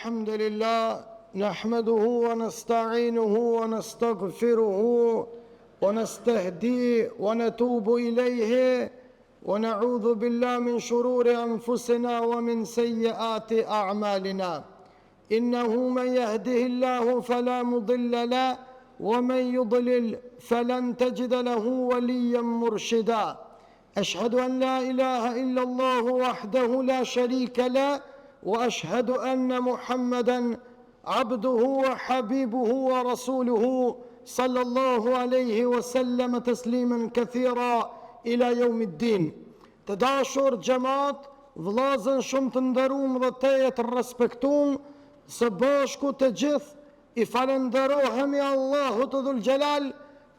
الحمد لله نحمده ونستعينه ونستغفره ونستهديه ونتوب إليه ونعوذ بالله من شرور أنفسنا ومن سيئات أعمالنا إنه من يهده الله فلا مضل له ومن يضلل فلن تجد له وليا مرشدا أشهد أن لا إله إلا الله وحده لا شريك له وأشهد أن محمدا عبده وحبيبه ورسوله صلى الله عليه وسلم تسليما كثيرا إلى يوم الدين Të dashur xhemat, vëllazën shumë të nderuam dhe tejet të respektuam, së bashku të gjithë i falënderohemi Allahut Dhul Xhelal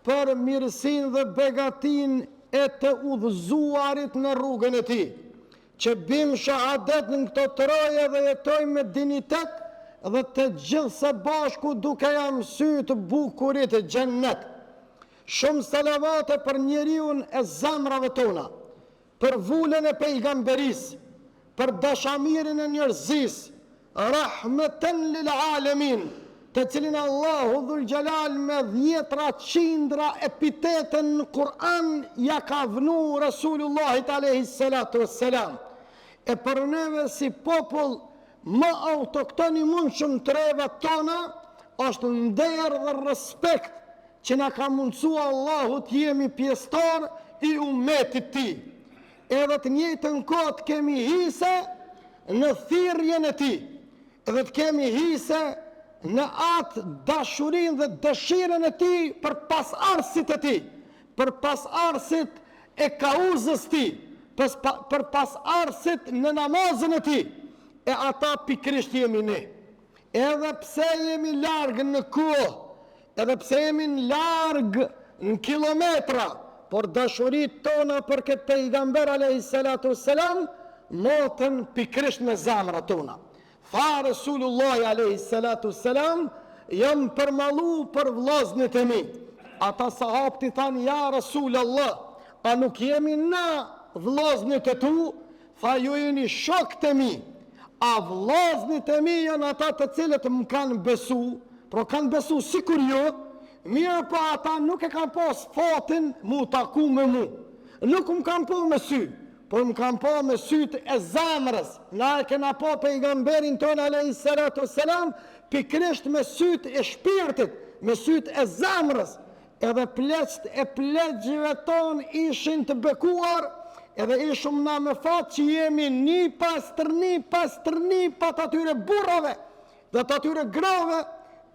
për mirësinë dhe begatinë e të udhëzuarit në rrugën e Tij, që bimë shahadet në këto troje dhe jetojmë me dinjitet dhe të gjithë së bashku duke ia mësy të bukurit xhennet. Shumë salavate për njeriun e zemrave tona, për vulën e pejgamberisë, për dashamirin e njerëzisë, rahmeten lil alemin, të cilin Allahu dhul xhelal me dhjetra qindra epitete në Kur'an ja ka vnu Resulullahit alejhi salatu vesselam. E për neve si popull më autokton i mundshëm treva tona është nder dhe respekt që na ka mundësu Allahu të jemi pjesëtar i umetit tij. Edhe të njëjtën kohë të kemi hise në thirrjen e tij. Edhe të kemi hise në atë dashurinë dhe dëshirën e tij për pasardhësit e tij, për pasardhësit e kauzës tij, për pasardhësit në namazin e tij. E ata pikërisht jemi ne. Edhe pse jemi larg në kohë, edhe pse jemi larg në kilometra, por dashuritë tona për këtë pejgamber alayhi salatu wassalam maten pikërisht me zemrat tona. Tha Resulullahi alayhi salatu wassalam, jam përmallu për vllaznit e mi. Ata sahabët i thanë ja Resulallah, a nuk jemi na vllaznit e tu? Tha ju jeni shokët e mi, a vllaznit e mi janë ata të cilët më kanë besu, pra kanë besu sikur ju, mirëpo ata nuk e kanë pas fatin m'u taku me mu. Nuk më kanë pa me sy, por më kanë pa me sytë e zemrës. Na e kena pa pejgamberin tonë alayhi salatu wassalam pikërisht me sytë e shpirtit, me sytë e zemrës. Edhe pleqtë e pleqve tonë ishin të bekuar, edhe ishum na me fat që jemi nipa, stërnipa, stërnipa të atyre burrave dhe të atyre grave,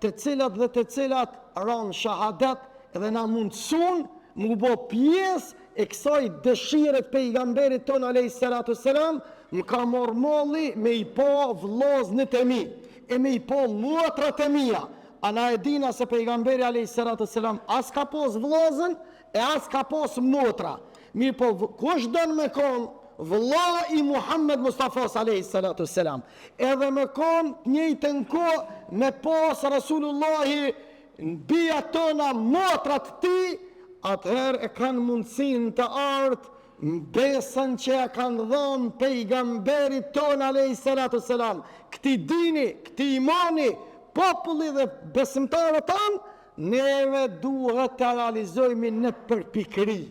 të cilat dhe të cilat ranë shahadet dhe na mundësun m'u bo pjesë e kësaj dëshire të pejgamberit tonë alayhi salatu selam, më ka marrë malli me i pa vllaznit e mi, e me i pa motrat e mia, A na e dina se pejgamberi alejhi salatu selam as ka pos vllazën e as ka pos motra. Mirëpo kush don me kon vlla i Muhammed Mustafas alejhi salatu selam, edhe me kon të njëjtën kohë me pas Rasulullahi bijat tona motrat e tij, atëherë e kanë mundësinë të artë Besën që ja kanë dhënë pejgamberit tonë alejhi salatu selam, këtij dini, këtij imani, populli dhe besimtarët tanë, neve duhet ta realizojmë në përpikëri.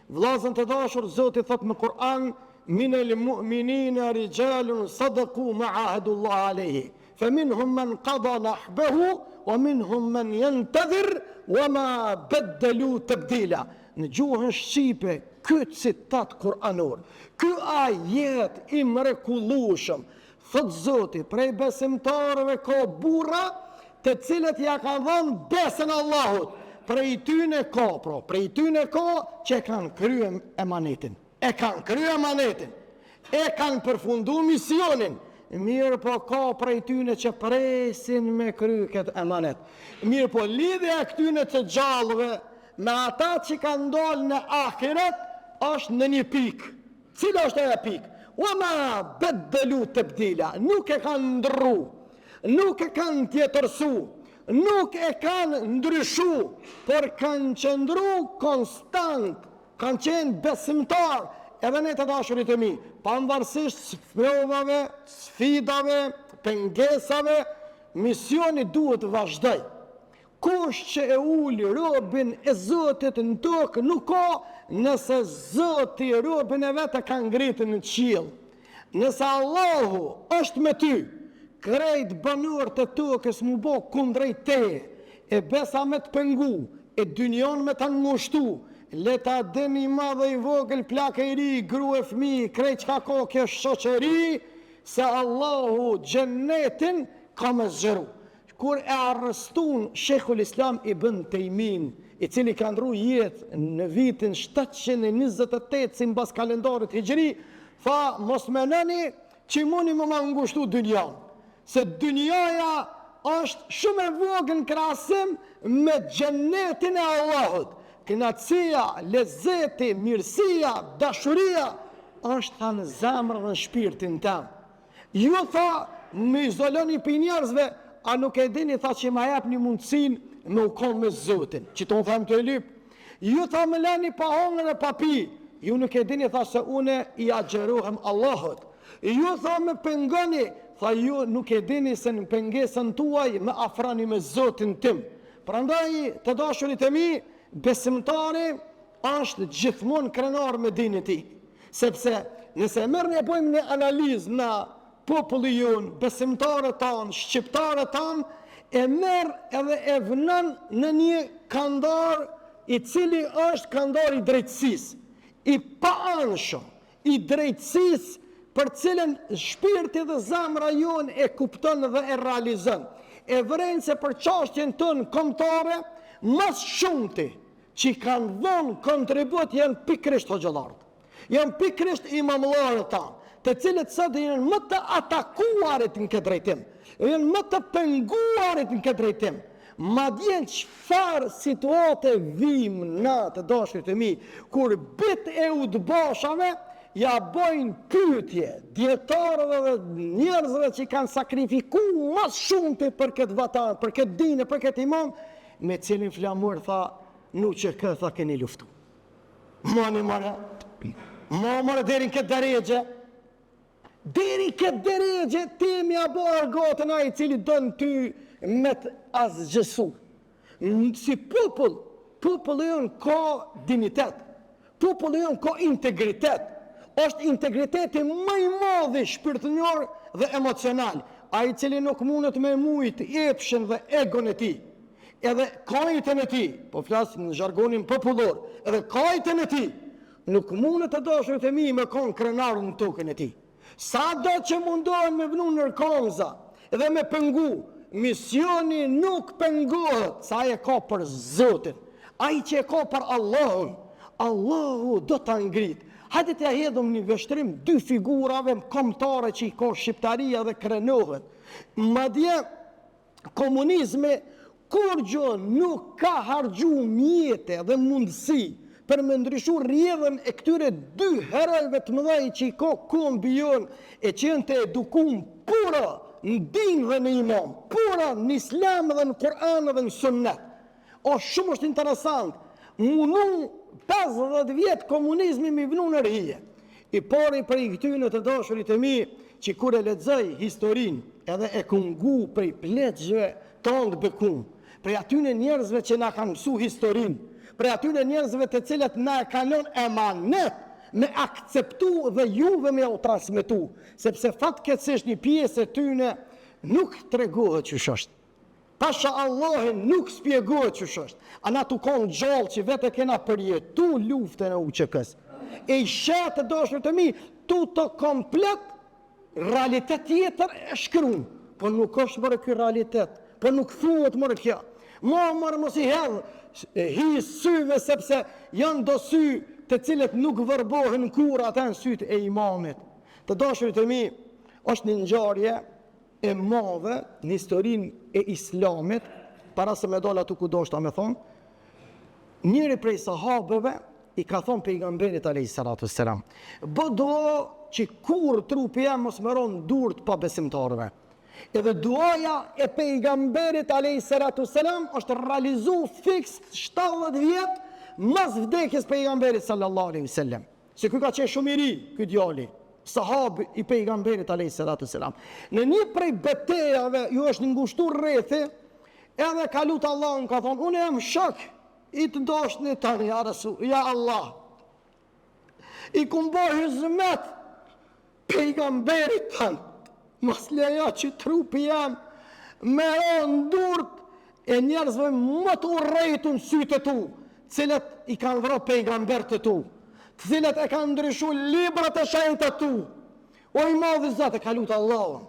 Vëllazën të dashur, Zoti thotë në Kur'an, minel mu'minina rijalun sadaku ma ahadullah alejhi. Fe minhum men qada nahbehu wa minhum men yentadhir wa ma beddelu tebdila. Në gjuhën shqipe ky citat kuranor, ky ajet i mrekullueshëm, thotë Zoti, prej besimtarëve ka burra të cilët ja kanë dhënë besën Allahut, prej tyne ka, pra, prej tyne ka që e kanë krye emanetin. E kanë krye emanetin, e kanë përfundu misionin, mirëpo ka prej tyne që presin me kry këtë emanet. Mirëpo lidhja e këtyne të gjallëve me ata që kanë dalë në ahiret është në një pikë. Cila është ajo pikë? Wa ma beddelu tebdila, nuk e kanë ndrru, nuk e kanë tjetërsu, nuk e kanë ndryshu, por kanë qëndru konstant Kanë qenë besimtarë edhe ne të dashurit e mi, pavarësisht sprovave, sfidave, pengesave, misioni duhet të vazhdojë. Kush që e ul robin e Zotit në tokë nuk ka nëse Zoti robin e vet e ka ngritë në qiell. Nëse Allahu është me ty, krejt banorët e tokës m'u bo kundrejt teje, e besa me të pengu, e dynjanë me ta ngushtu, le ta din i madh e i vogël, plak e i ri, gru e fëmijë, krejt çka ka kjo shoqëri, se Allahu xhennetin ka me zgjeru. Kur e arrestun Shejhul Islam Ibn Tejmin, i cili ka ndrru jetë në vitin 728 simbas kalendarit hixhri, tha mos menoni që muni me ma ngushtu dynjanë, se dynjaja është shumë e vogël në krahasim me xhennetin e Allahut. Kënaqësia, lezeti, mirësia, dashuria është tha në zemrën dhe në shpirtin tem. Ju tha, më izoloni prej njerëzve, a nuk e dini tha që ma jepni mundësinë me u kon me Zotin, që të unë them të e lyp. Ju tha më leni pa hongër e pa pi, ju nuk e dini tha se une i agjerohem Allahut. Ju tha më pengoni, tha ju nuk e dini se në pengesën tuaj më afroni me Zotin tim. Prandaj, të dashurit e mi, besimtari është gjithmonë krenar me dinin e tij. Sepse nëse e merrni e bojmë një analizë na populli jonë, besimtarët tanë, shqiptarët tanë, e merr edhe e vnon në një kandar i cili është kandar i drejtësisë, i paanshëm, i drejtësisë për cilën shpirti dhe zemra jonë e kupton dhe e realizon. E vërejnë se për çashtjen tonë kombëtare, ma s'shumti që kanë dhonë kontribut janë pikërisht hoxhallarët. Janë pikërisht imamllarët tanë, të cilët sot janë më të atakuarit në këtë drejtim, janë më të penguarit në këtë drejtim. Madje në çfarë situate vijmë na të dashurit e mi, kur bijtë e udbashave ja bojnë pyetje dijetarëve dhe njerëzve që kanë sakrifiku ma s'shumti për këtë vatan, për këtë din e për këtë iman, Me cilin flamur tha në UÇK tha keni luftu. Mani more, ma more deri në këtë derexhe, deri në këtë derexhe ti me ja bo argatën ai i cili don ty me të asgjësu. Si popull, populli jonë ka dinjitet, populli jonë ka integritet, është integriteti më i madhi shpirtënor dhe emocional, ai i cili nuk mundet me mujt epshin dhe egon e tij, edhe kajtën e tij, po flas në zhargonin popullor, edhe kajtën e tij, nuk mundet të dashurit e mi me kon krenar në tokën e tij. Sado që mundohen me vnu nër kamza dhe me pengu, misioni nuk pengohet, se ai e ka për Zotin, ai që e ka për Allahun, Allahu do ta ngrit. Hajde t'ja hedhëm një vështrim dy figurave kombëtare që i ka shqiptaria dhe krenohet. Madje, komunizmi kurgjo nuk ka harxhu mjete dhe mundësi për me ndryshu rrjedhën e këtyre dy herojve të mëdhej që i ka kombi jonë e që janë të edukum puro në din dhe në iman, puro në islam dhe në Kur'an dhe në sunnet. O shumë është interesant, munu 50 vjet komunizmi m'i vnu nër hije. I pari prej këtyne të dashurit e mi, që kur e lexoj historinë edhe e kum ngu prej pleqve tanë të bekum, prej atyne njerëzve që na kanë mësu historinë, prej atyne njerëzve të cilët na e kanë lënë emanet me akceptu dhe juve me jau transmetu, sepse fatkeqësisht një pjesë e tyne nuk tregohet qysh është. Pasha Allahin nuk spjegohet qysh është. A na tu konë gjallë që vetë e kena përjetu luftën e UÇK-së. E i sheh të dashur të mi, tu të komplet realitet tjetër e shkrun. Po nuk është more ky realitet, po nuk thuhet more kjo. Ma more mos i hedh hi syve sepse janë do sy të cilët nuk vërbohen kurrë ata janë sytë e imanit. Të dashurit e mi, është një ngjarje e madhe në historinë e Islamit, para se me dalë aty ku doshta me thonë, njëri prej sahabëve i ka thonë pejgamberit alayhi salatu selam, bë dua që kurrë trupi jem mos me ra n'durë të pabesimtarëve. Edhe duaja e pejgamberit alayhi salatu selam është realizu fiks 70 vjet mas vdekjes pejgamberit sallallahu alaihi wasallam. Se ky ka qenë shumë i ri, ky djali. Sahab i pejgamberit alayhi salatu selam. Në një prej betejave ju është ngushtu rrethi, edhe ka lut Allahun ka thonë, unë jam shok i të dashnit tan ja Rasul, ja Allah. I kum bo hyzmet pejgamberit tan. Mos lejo që trupi jem me ra në durt e njerëzve më të urrejtun n'sytë e tu, cilët i kanë vra pejgamberët e tu, të cilët e kanë ndryshu librat e shenjta tu. O i madhi Zot e ka lut Allahun.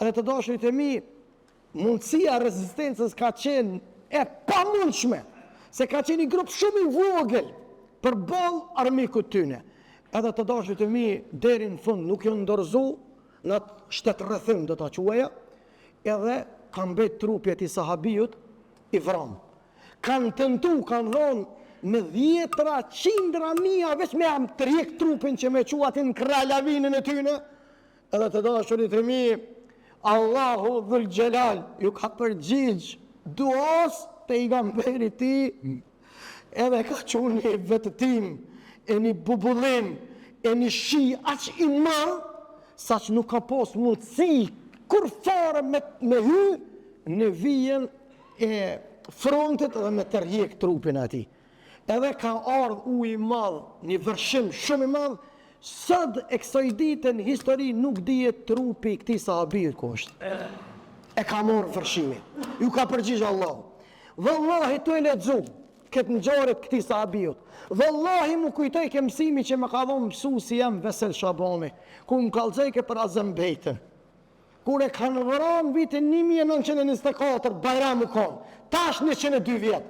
Edhe të dashurit e mi, mundësia e rezistencës ka qenë e pamundshme, se ka qenë një grup shumë i vogël përballë armikut tyne. Edhe të dashurit e mi deri në fund nuk janë dorëzu në atë shtetrrethim do ta quaja, edhe ka mbet trupi i atij sahabiut i vramë. Kanë tentu, kanë dhonë me dhjetra, qindra mija, veç me ja tërhjek trupin që me çu aty në kralavinën e tyne, edhe të dashurit e mi, Allahu dhul xhelal, ju ka përgjigj duas pejgamberit tij, Edhe ka çu një vetëtim e një bubullim e një shi aq i madh saqë nuk ka pas mundësi kurrfare me, me hy në vijën e frontit dhe me tërhjek trupin e atij. Edhe ka ardhë ujë i madh, një vërshim shumë i madh, sot e kësaj dite në histori nuk dihet trupi i këtij sahabiut ku është. E ka marrë vërshimi. Ju ka përgjigj Allahu. Vallahi tu e lexu këtë ngjarje të këtij sahabiut. Vallahi m'u kujtojke mësimi që më ka dhonë mësuesi jem Vesel Shabani, kur më kallxojke për Azem Bejtën. Kur e kanë vra në vitin 1924, Bajram u konë, tash 102 vjet,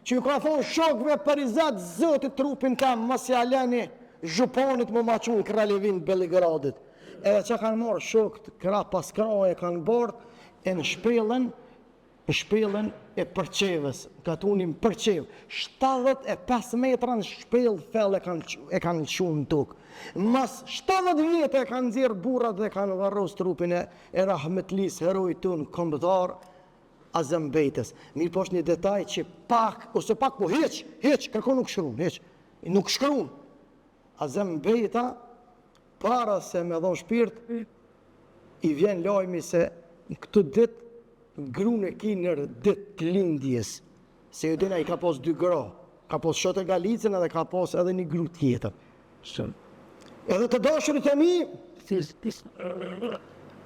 që ju ka thonë shokëve për izet Zotit trupin tem, mos ja leni zhupanit me ma çu në Kralevinë Beligradit. Edhe që kanë marrë shokët krah pas krahe e kanë bart e në shpellën në shpellën e Përçevës, në katunin Përçevë, 75 metra në shpellë thellë e kanë e kanë lëshu në tokë. Mas 70 vjetë e kanë nxjerrë burrat dhe kanë varros trupin e, e rahmetlis heroit tonë kombëtar Azem Bejtës. Mirëpo është një detaj që pak, ose pak po hiç, hiç, kërkun nuk shkrun, hiç, nuk shkrun. Azem Bejta, para se me dhonë shpirt, i vjen lajmi se në këtë ditë grun e ki në ditë të lindjes, se ju din ai ka pas dy gra, ka pas Shote Galicën edhe ka pas edhe një gru tjetër. Shumë. Edhe të dashurit e mi,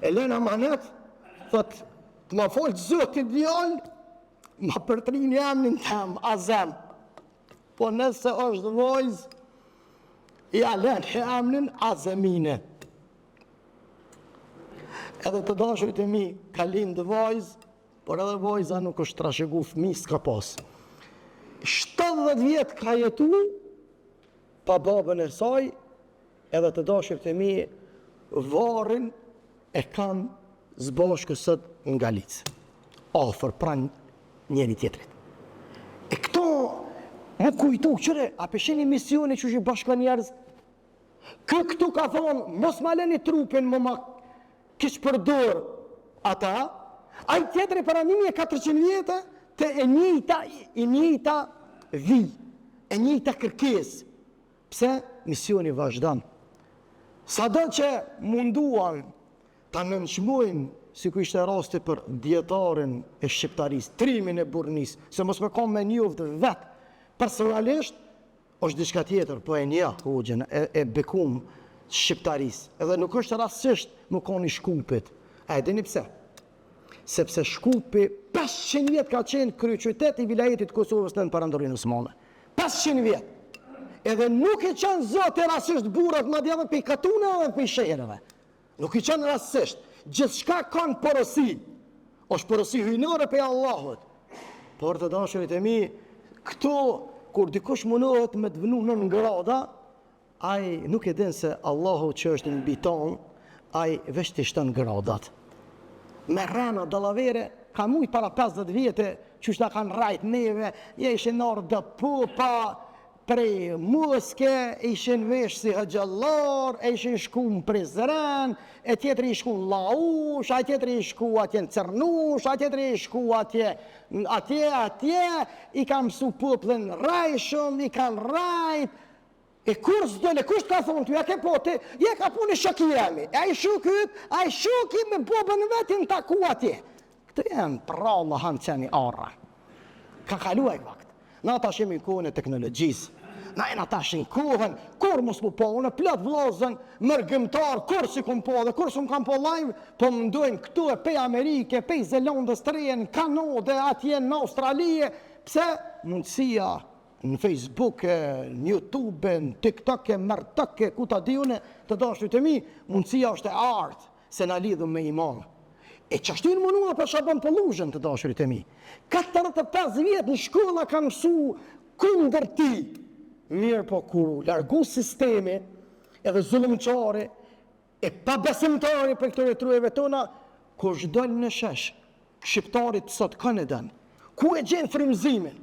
e len amanet, thot, të ma foltë Zoti djalë, ma përtrini emnin tem, Azem. Po nëse është vajzë, ja len emnin Azemine. Edhe të dashurit e mi, ka lindë vajzë, por edhe vajza nuk është trashëgu fëmi, s'ka pas. 70 vjet ka jetu pa babën e saj, edhe të dashurit e mi, varrin e kanë s'bashku sot në Galicë, afër pranë njëri tjetrit. E këto, m'u kujtu, qyre, a pe shihni misioni qysh i bashkon njerëz? Ky këtu ka thonë, mos ma leni trupin me ma keqpërdor ata, ai tjetri para 1400 vjete, të e njëjta, e njëjta vijë, e njëjta kërkesë. Pse misioni vazhdon? Sado që munduan ta nënçmojnë, sikur ishte rasti për dijetarin e shqiptarisë, trimin e burrnisë, se mos me kon me njoftë vetë personalisht, Është diçka tjetër, po e njoh hoxhën e, e bekum shqiptarisë. Edhe nuk është rastësisht me kon i Shkupit. A e dini pse? Sepse Shkupi 500 vjet ka qenë kryeqytet i vilajetit të Kosovës nën Perandorinë Osmane. 500 vjet. Edhe nuk i çon Zoti rastësisht burrat madje edhe prej katuneve dhe prej shehereve. Nuk i çon rastësisht. Gjithçka kanë porosi. Është porosi hyjnore prej Allahut. Por të dashurit e mi, këtu kur dikush mundohet me të vnu non grata, ai nuk e din se Allahu që është mbi tonë, ai veç t'i shton gradat. Me rrena dallavere, ka mujt para 50 vjete, qysh na kanë rrajt neve, ja ishin ardhë do popa, Prej Moske ishin vesh si hoxhallar, e ishin shku në Prizren, e tjetri ish shku në Llaushë, ai tjetri ish shku atje në Cërnushë, ai tjetri ish shku atje, atje, atje, i kanë mësu popullin rrejshëm, i kanë rrejt. E kurrë s'dole, kush të ka thonë ty, a ke po ti, je ka po një shok i jemi, e ai shoku yt, ai shoki me bobën vet janë taku atje. Këto janë prralla han qeni arra. Ka kalu ai vakt. Na tash jemi në kohën e teknologjisë. Na jena tash në kohën, kur mos mu pa, unë plot vllazën mërgimtar, kurrë s'i kom pa dhe kurrë s'më kanë pa live, po më ndojnë këtu e pej Amerike, pej Zelandës të re, në Kanade, atje në Australi, pse mundësia në Facebook, në Youtube, në TikTok, Mertok, ku ta di unë, të dashurit e mi, mundësia është e artë, se na lidhëm me iman. E qashtu janë munua për Shaban Polluzhën, të dashurit e mi. 45 vjet në shkolla kanë mësu kundër tij. Mirëpo, kur u largu sistemi edhe zullumqari e pabesimtari prej këtyre trojeve tona, kush dol në shesh, shqiptarit sot kanë e dënë. Ku e gjen frymëzimin?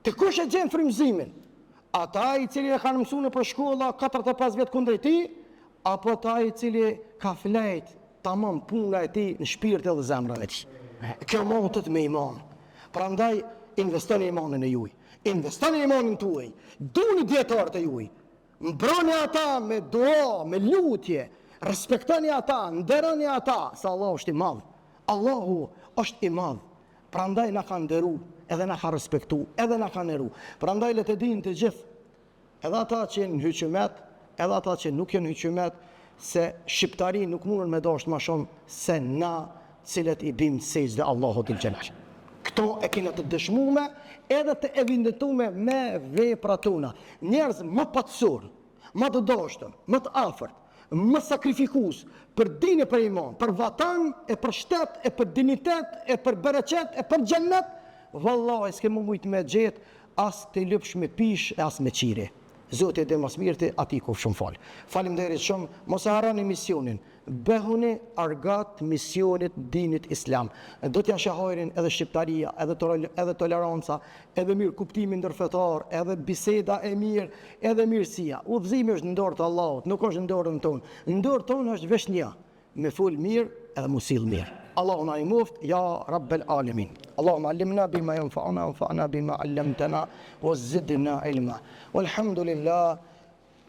Te kush e gjen frymëzimin? A te ai i cili e kanë mësu nëpër shkolla 45 vjet kundër tij, apo te ai i cili ka flejt tamam puna e tij në shpirtin dhe zemrën e tij. Kjo matet me iman. Prandaj investoni imanin e juaj. Investoni imanin tuaj. Duni dijetarët e juaj. Mbroni ata me dua, me lutje. Respektoni ata, nderoni ata, se Allahu është i madh. Allahu është i madh. Prandaj na ka nderu, edhe na ka respektu, edhe na ka neru. Prandaj le të dinë të gjithë, edhe ata që janë në hyqymet, edhe ata që nuk janë në hyqymet, se shqiptari nuk mundën me dashtë ma shumë se na cilët i bimë sexhde Allahut dhul xhelal. Këto e kena të dëshmume edhe të evidentume me vepra tona. Njerëz më paqësor, ma të dashtun, më të afërt, më sakrifikus për din e për iman, për vatan e për shtet e për dinjitet e për bereqet e për xhennet, vallahi s'ke me mujt me gjet as të lypsh me pishë e as me qiri. Zoti e di ma s'mirti, atij kofshim falë. Faleminderit shumë, mos e harroni misionin. Bëhuni argat misionit dinit islam. Do t'ja sheh hajrin edhe shqiptaria, edhe edhe toleranca, edhe mirëkuptimi ndërfetar, edhe biseda e mirë, edhe mirësia. Udhëzimi është në dorë të Allahut, nuk është në dorën tonë. Në dorë tonë është veç një, me fol mirë edhe mu sill mirë. Allahu na ndihmoftë, ja Rabbel Alemin. Allahumma allimna bima yanfa'una wanfa'na bima 'allamtana wa zidna ilma. Walhamdulillah.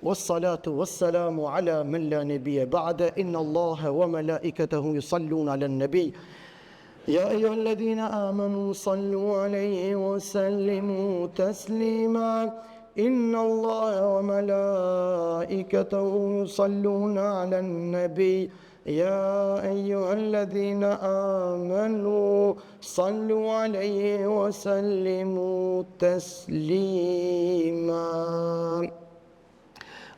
والصلاة والسلام على من لا نبي بعد إن الله وملائكته يصلون على النبي يا أيها الذين آمنوا صلوا عليه وسلموا تسليما إن الله وملائكته يصلون على النبي يا أيها الذين آمنوا صلوا عليه وسلموا تسليما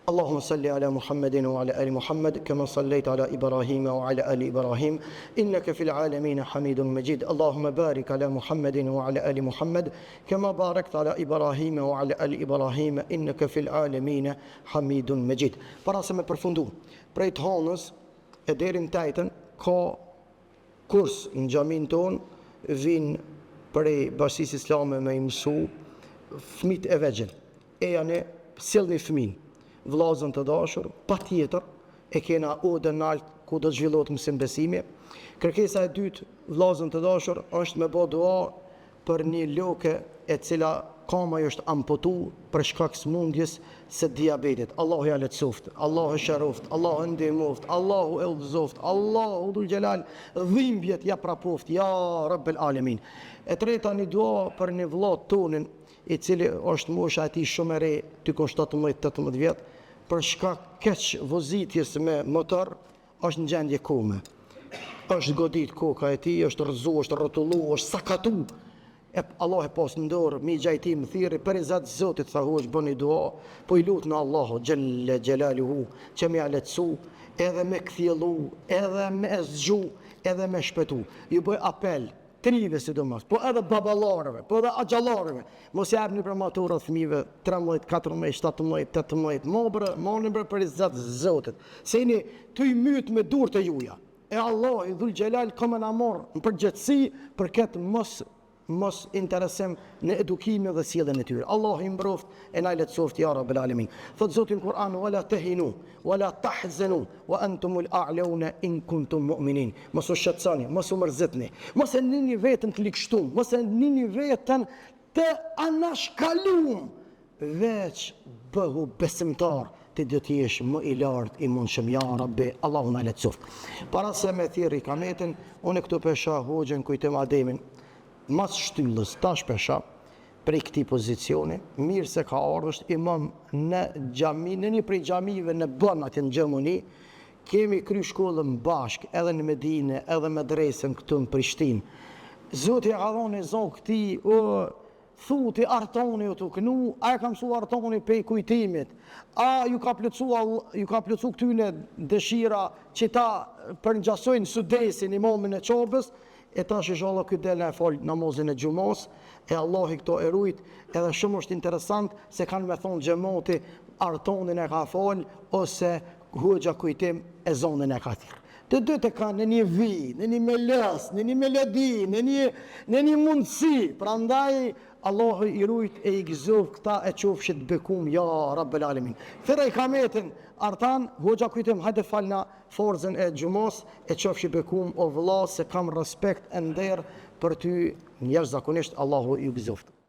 اللهم صل على محمد وعلى آل محمد كما صليت على إبراهيم وعلى آل إبراهيم إنك في العالمين حميد مجيد اللهم بارك على محمد وعلى آل محمد كما باركت على إبراهيم وعلى آل إبراهيم إنك في العالمين حميد مجيد Para se me përfundu, prej të hanës e deri në t'ejten ka kurs në xhaminë tonë, vijnë prej Bashkësisë Islame me i mësu fëmijët e vegjël. Ejani, sillni fëmijën, vëllazën të dashur, patjetër e kena odën nalt ku do të zhvillohet mësim besimi. Kërkesa e dytë, vëllazën të dashur, është me bo dua për një loke e cila kama i është amputu për shkak sëmundjes së diabetit. Allahu ja lehtësoftë, Allahu e shëroftë, Allahu e ndihmoftë, Allahu e udhëzoftë, Allahu dhul xhelal dhimbjet ja prapoftë, ja Rabbel Alemin. E treta një dua për një vëlla tonin i cili është mosha e tij shumë e re, diku 17-18 vjet, për shkak keq vozitjes me motor, është në gjendje kome. Është godit koka e tij, është rrëzu, është rrotullu, është sakatu. E Allah e pas në dorë, mixha i tij më thirri, për rizat Zotit, tha hoxhë, bëni dua, po i lutna Allahu, xhelle xhelaluhu, që me ja lehtësu, edhe me kthjellu, edhe me e zgju, edhe me shpëtu. Ju bëj apel, të rinjve sidomos, po edhe baballarëve, po edhe axhallarëve, mos ja jepni bre motorët fëmijëve 13, 14, 17, 18, mo bre, mani bre për rizat Zotit, se jeni tu i myt me durt e juja. E Allahu dhul xhelal ka me na marr në përgjegjësi për këtë mos mos interesim në edukimin dhe sjelljen e tyre. Allahu i mbroft e na lehtësoft ja Rabbel Alemin. Thot Zoti në Kur'an wala tahinu wala tahzanu Wa antumul a'launa in kuntum mu'minin. Mos u shqetësoni, mos u mërzitni, mos e nini veten të ligshtum, mos e nini veten të anashkalum. Veç bëhu besimtar, ti do të jesh më i lartë i mundshëm ja Rabbi, Allahu na lehtësoftë. Para se me thirr ikametin, unë këtu pe shoh hoxhën Kujtim Ademin, mas shtyllës, tash pe shoh, prej këtij pozicioni, mirë se ka ardhur, është imam në xhami, në një prej xhamive në Bonn atje në Gjermani, kemi kry shkollën bashkë edhe në Medine, edhe medresën këtu në Prishtinë. Zoti ia ka dhonë një zo këtij, o, Thu ti Artoni o tu knu, a e ka mësu Artoni pej Kujtimit, a ju ka plotësu ju ka plotësu këtyne dëshira që ta përngjasojnë Sudesin imamin e Qabes, e tash ishalla ky del na e fal namazin e xhumas, e Allahu këto e rujt, edhe shumë është interesant se kanë me thonë xhemati Artonin e ka fal ose hoxha Kujtim ezonin e ka thirr. Të dytë e kanë në një vijë, në një melos, në një melodi, në një në një mundësi. Prandaj Allahu i rujt e i gëzoft këta e qofshit bekum ja Rabbel Alemin. Thirre ikametin Artan, hoxha Kujtim hajde falna farzën e xhumas e qofshi bekum o vëlla se kam respekt e nder për ty jashtëzakonisht Allahu ju gëzoft.